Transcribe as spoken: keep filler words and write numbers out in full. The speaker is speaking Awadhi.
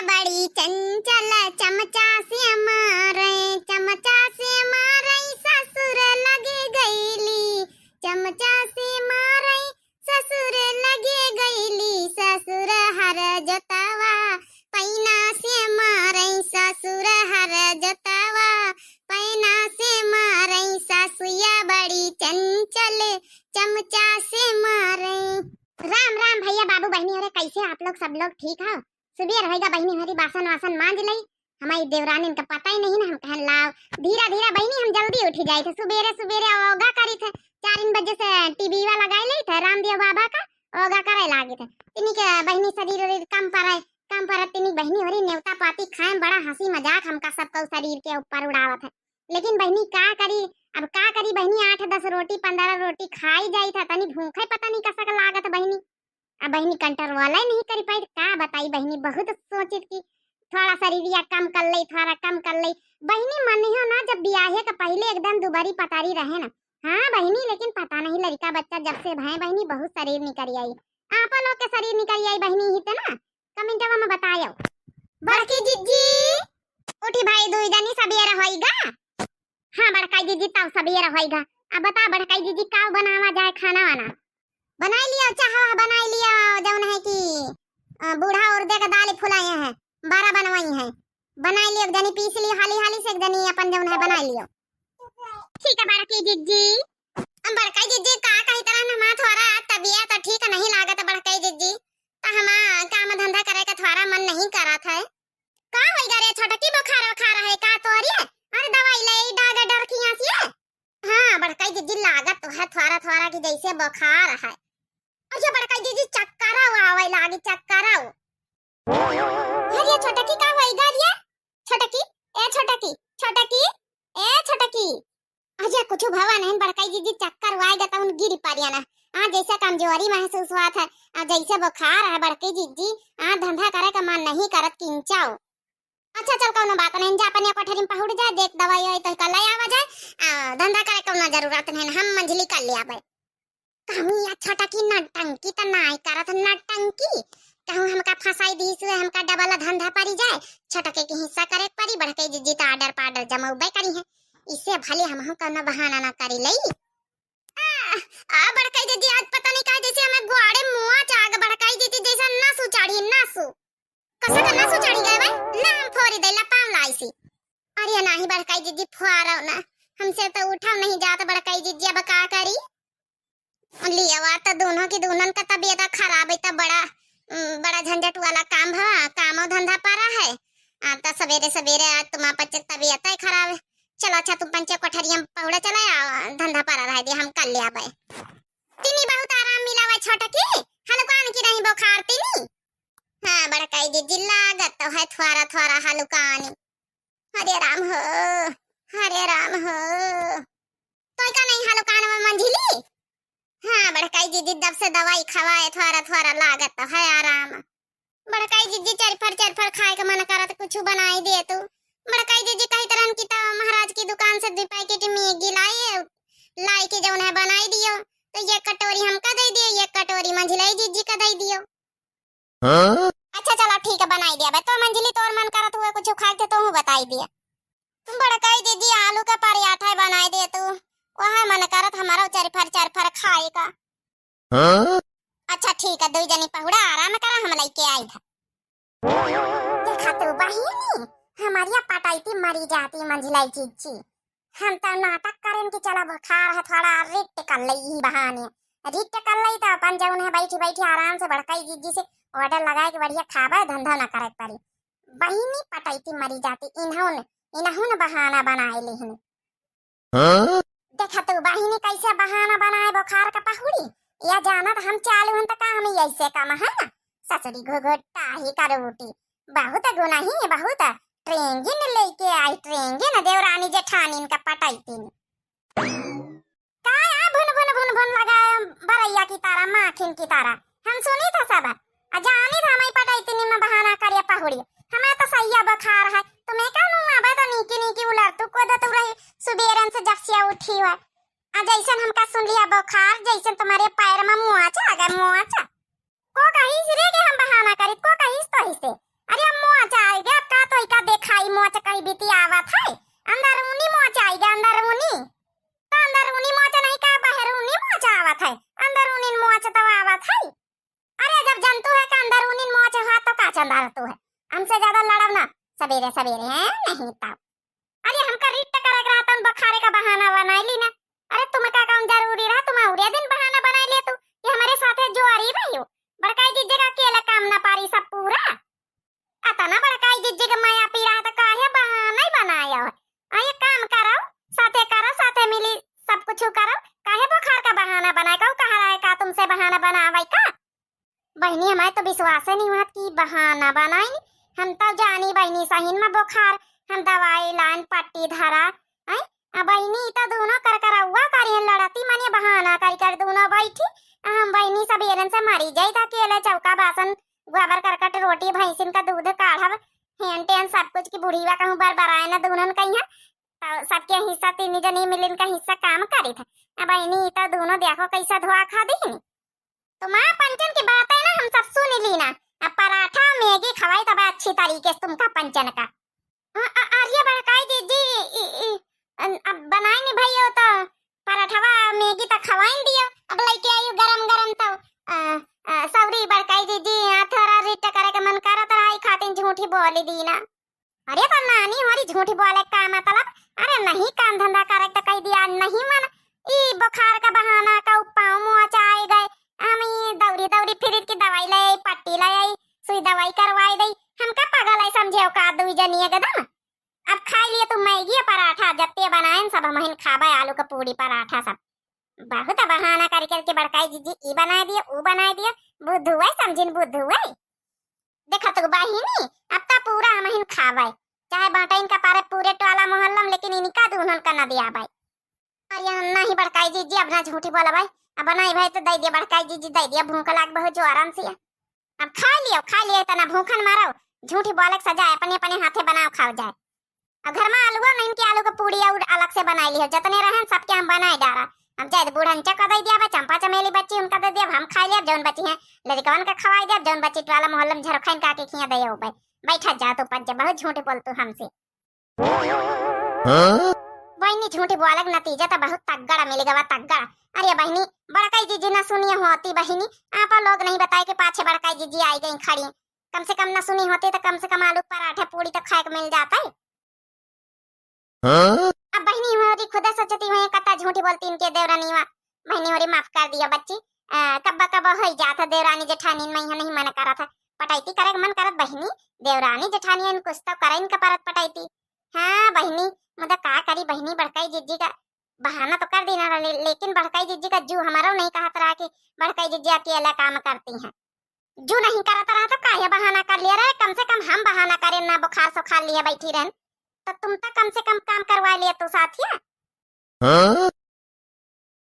बड़ी चंचल चमचा से मारे, चमचा से मारे ससुर लगे गईली, चमचा से मारे ससुर लगे गईली, ससुर हर जोतवा पैना से मारे, ससुर हर जोतवा पैना से मारे, ससुया बड़ी चंचल चमचा से मारे। राम राम भैया बाबू बहिनी, अरे कैसे आप लोग, सब लोग ठीक हो? सुबेर होइगा बहिनी, हरी बासन वासन मांज लई। हमारी देवरानिन का पता ही नहीं ना, हम कहन लाओ धीरा धीरा बहिनी, हम जल्दी उठी जाई थे, सुबेरे सुबेरे योगा करी थे, चार बजे से टीवी वाला लगाई लई थे रामदेव बाबा का, योगा करे लागी थे। तिनी के बहिनी शरीर उरीर कम पर है, कम पर तिनी बहिनी होरी नेवता पाती खाए में बड़ा हंसी मजाक हमका सबका शरीर के ऊपर उड़ावत है। लेकिन बहिनी का करी, अब का करी बहिनी, आठ दस रोटी, पन्द्रह रोटी खाई जाई था, तनी भूखे पता नहीं कसक लागत बहिनी। अब बहिनी control ही नहीं करी पाई, का बताई बहिनी, बहुत सोचित की थोड़ा शरीरिया कम कर ले, थोड़ा कम कर ले। बहिनी मनिहो ना, जब बियाहे के पहले एकदम दुबरी पतारी रहे ना। हाँ बहिनी, लेकिन पता नहीं लड़का बच्चा जब से भय बहिनी बहुत शरीर निकरी आई, आप लोग के शरीर निकरी आई बहिनी ही ते ना, कमेंटवा में बतायो। बड़की जिज्जी, उठी भाई, दुई जनी सबेर होइगा। हाँ बड़काई जिज्जी, तब सबेर होइगा। अब बता बड़काई जिज्जी, का बनावा जाए खाना वाना? बनाई लियो, चाहवा बनाई लियो, जौन है कि, अ, बूढ़ा उड़दे का दाल फुलाए हैं, बड़ा बनवाई हैं, बनाई लियो, एक जनी पीस लियो हाली हाली से, एक जनी अपन जौन है बनाई लियो। ठीक है बड़की जिज्जी। हम बड़काई जिज्जी का कही तरह ना, हमार थोड़ा तबीयत ठीक नहीं लागत बड़काई जिज्जी, तो हमार काम धंधा करे का थोड़ा मन नहीं करत है। का होइगा रे छोटकी, बुखार उखार है का तोरी? अरे दवाई ले डाग डर की आंसिए। हाँ बड़काई जिज्जी, लागत तो है थोड़ा थोड़ा कि जैसे बुखार है। अच्छा बड़काई जिज्जी, चक्कर आवे लागी, चक्कर। अरे छोटकी का होइगा रे? छोटकी, ए छोटकी, छोटकी, ए छोटकी। अजय कुछ भवा नहीं बड़काई जिज्जी, चक्कर वाएगा तो उन गिरी पारिया ना। हाँ जैसे कमजोरी महसूस हुआ था, आ जैसे बुखार है बड़की जिज्जी, आ धंधा करे का मन नहीं करत किंचाओ। अच्छा चल कौनो बात नहीं, जा अपने कोठरी में पहुड़ जाए, देख दवाई होई तो कल ले आवा जाए, आ धंधा करे कौनो जरूरत नहीं, हम मंझली कर ले आवे। कहूँ या छोटकी नटंकी त नाई करत, नटंकी। कहूँ हमका फंसाई दीस हुए, हमका डबल धंधा परी जाए, छोटके के हिस्सा करे परी, बड़के जिज्जी त आर्डर पार्डर जमौबे करी है। इसे भले हमहू कौनो बहाना ना करी लई। आ, आ बड़के जिज्जी आज पता नहीं का जैसे हमें ग्वाड़े मुआ चाग बड़के जिज्जी जैसा नस उचाड़ी, नस। कसा का नस उचाड़ी गए भाई? ना हम फोरी देला पाँव लाइसी। अरे नाही बड़के जिज्जी फोरो ना, हमसे तो उठाओ नहीं जात बड़के जिज्जी, अब का करी? लियावा त दोनों की दोनों का तबीयत खराब है, त बड़ा, उम, बड़ा झंझट वाला काम है, कामो धंधा परा है। आ, त सवेरे सवेरे आज तुम्हार पंचे तबीयत है खराब है। चलो अच्छा, तुम पंचे कोठरिया में पहुड़ा चला आ, धंधा परा रह दे, हम कर ले आवे। तिनी बहुत आराम मिला हुआ छोटकी, हलुकान की नहीं बुखार तिनी। हाँ, बड़काई जिज्जी लागत तो है थोड़ा थोड़ा हलुकानी। हरे राम हो, हरे राम हो। तोय का नहीं हालो कान में मंझिली? हाँ, बड़काई जिज्जी जब से दवाई खवाए थोड़ा थोड़ा लागत तो है आराम। बड़काई जिज्जी चरफर चरफर खाए के मन करत कुछ बनाई दे तू। बड़काई जिज्जी कही तरन की तो महाराज की दुकान से दो पैकेट मैगी लाई, लाई के जौन है बनाई दियो, तो ये कटोरी हमका दे दियो, ये कटोरी मंझिलाई जिज्जी का दे दियो। हाँ? अच्छा चला ठीक है, बनाई दिया बे। तो मंझिली तोर मन करत हुए कुछ खाए के तो हूँ बताई दिया। बड़काई जिज्जी आलू का पराठा बनाई दे तू, वह मन करत हमारा चरफर चरफर खाए का। हाँ? अच्छा ठीक है, दुई जनी पहुड़ा आराम करा, हम लइके आई था। देखा तू बहिनी, हमारिया पटाई थी मरी जाती मंझिलाई जिज्जी। हम त नाटक करेन कि चला बुखार है थोड़ा रिट कर ले ई बहाने। रिट कर ले त अपन जौन है बैठी बैठी आराम से बड़काई जिज्जी से ऑर्डर लगाए के बढ़िया खाबे, धंधा ना करे के पड़ी। बहिनी पटैती मरी जाती, इन्होंने, इन्होंने बहाना बनाए लेहनी। हाँ? देखा तू बहिनी कैसे बहाना बनाए बुखार का पहुड़ी। या जानत हम चालू हन त का हम ऐसे कम है ना? ससुरी घुघुट्टा ही का रोटी। बहुत गुनाही, बहुत। ट्रेंगिन लेके आई, ट्रेंगिन देवरानी जेठानी इनका पटैती। का या भुन भुन भुन भुन लगा बरैया की तारा, माखिन की तारा। हम सुनी था सब। आ जानी था मैं पटैती में बहाना करिए पहुड़ी। हमें तो सैया बुखार है। तुम्हें का मुँह आवे तो नीकी नीकी उलर तू को दे तू रही सुबेरन से जब से उठी हुआ। आ जैसन हमका सुन लिया बुखार, जैसन तुम्हारे पैर में मुआचा आ गए, मुआचा। को कहिस रे कि हम बहाना करी, को कहिस तो हिसे। अरे हम मुआचा मोच कही बीती आवत है, अंदरूनी मोच आइगा, अंदरूनी। तो अंदरूनी मोच नहीं का, बहरूनी मोच आवत है, अंदरूनी मोच तो आवत है। अरे जब जनतू है का अंदरूनी मोच है तो का चंदारतू है, हमसे ज्यादा लड़ब ना सबेरे सबेरे, हैं? नहीं तब। अरे हमका रिट्ट करे के रहता, उन बुखारे का बहाना बनाई ली ना। अरे तुमका कौन जरूरी रहा, तुम औरे दिन बहाना बनाई ले तू कि हमरे साथे जुआरी रही हो। बड़काई जीजी का अकेले काम ना पारी सब पूरा। अतना बड़काई जीजी के माया पी रहा तो काहे बहाना ही बनाया हो? आ, ये काम करो, साथे करो, साथे मिली सब कुछ करो, काहे बुखार का बहाना बनाए का? कहा रहा है का तुमसे बहाना बनावे का? बहिनी, हमारे तो विश्वास ही नहीं हुआ कि बहाना बनाई। हम तो जानी बहिनी सही में बुखार, हम दवाई लाइन पट्टी धरा। हैं? आ बहिनी, ई तो दोनों कर करौआ करी हैं, लड़ती मानिए बहाना करी कर दोनों बैठी। आ हम बहिनी सबेरन से मरी जाई था, अकेले चौका बासन, गोबर करकट, रोटी, भैंसिन का दूध काढ़ब, हेन टेन सब कुछ की बुढ़ीवा कहूँ बरबराए न दोनों कहीं। तो सबके हिस्सा तीन जनी मिलिन का हिस्सा काम करी था। आ बहिनी, ई तो दोनों देखो कैसा धोआ खा दी। तो माँ पंचन की बात है ना, हम सब सुन ली ना। अब पराठा मैगी खवाई तब अच्छी तरीके से तुमका पंचन का। अ-, अ-, अरे बड़काई जीजी, ई, ई, अन-, अब बनाई नहीं भैया तो पराठवा मैगी तो खवाई दियो। अब लेके आई गरम गरम तो, अ, अ, सौरी बड़काई जीजी, यहाँ थोड़ा रिट करे के मन करत रहा, ई खातिर झूठी बोली दी ना। अरे तो नानी हमारी झूठी बोले का मतलब? अरे नहीं काम धंधा करे तो कह दिया नहीं मन, ई बुखार का बहाना का पाँव मोच आए गए, हम ई दौरी दौरी फिर की दवाई ले आई, पट्टी ले आई, सुई दवाई करवाई दई। हमका पागल है समझे का दुई जनी एकदम। अब खाई लिए तू मैगी पराठा, जत्ते बनाए सब हमहिन खाबे, आलू का पूड़ी पराठा सब। बहुत बहाना करी करके बड़काई जीजी ई बनाए दिए, ऊ बनाए दिए, बुद्धू है समझिन बुद्धू है। देखा तो बहिनी, अब तो पूरा हमहिन खावे, चाहे बांटा इनका पारे पूरे टोला मोहल्ला में, लेकिन इनका दुल्हन का न दिया भाई। अरे नहीं बड़काई जीजी, अब ना झूठी बोला भाई, अब नहीं भाई तो दे दिया बड़काई जीजी, दे दिया, भूख लाग बहुत जोरन से। अब खा लियो, खा लियो, इतना भूखन मारो, झूठी बोले के सजाए, अपने अपने हाथे बनाओ खाओ जाए। अब घर में आलू नहीं कि आलू के पूड़ी और अलग से बनाई लियो, जितने रहन सबके हम बनाए डारा। अब जाए तो बूढ़न चक दे दिया, चंपा चमेली बच्ची उनका दे दिया, हम खा लिया, जौन बची है लड़कवन का खवाई दिया, जौन बची टोला मोहल्ला में झरखैन का के खिया दे हो भाई। बैठा जा तू पंच, बहुत झूठ बोल तू हमसे। हाँ? बहिनी झूठ बोले के नतीजा तो बहुत तगड़ा मिल गवा, तगड़ा। अरे बहिनी, बड़काई जीजी ना सुनिए होती बहिनी, आप लोग नहीं बताए के पाछे बड़काई जीजी आई गई खड़ी। कम से कम ना सुनी होती तो कम से कम आलू पराठा पूड़ी तो खाए के मिल जाता है। हाँ? अब बहिनी हमारी खुदा सोचती हुई कत्ता झूठी बोलती इनके देवरानी वा। बहिनी होरी माफ कर दिया बच्ची। अ, कब्बा कब्बा होई जात है देवरानी जेठानी में यहाँ नहीं मन करत है। पटैती करे के मन करत बहिनी, देवरानी जेठानी इन कुछ तो करे इनका परत पटैती। हाँ बहिनी, मुदा का करी बहिनी, बड़काई जीजी का बहाना तो कर देना रहे, लेकिन बड़काई जीजी का जू हमारो नहीं कहत रहा कि बड़काई जीजी अकेला काम करती हैं। जू नहीं करत रहा तो काहे बहाना कर लिया रहे? कम से कम हम बहाना करें ना, बुखार सुखार लिए बैठी रहन, तो तुम तो कम से कम काम करवा लिए तू साथिया। हाँ?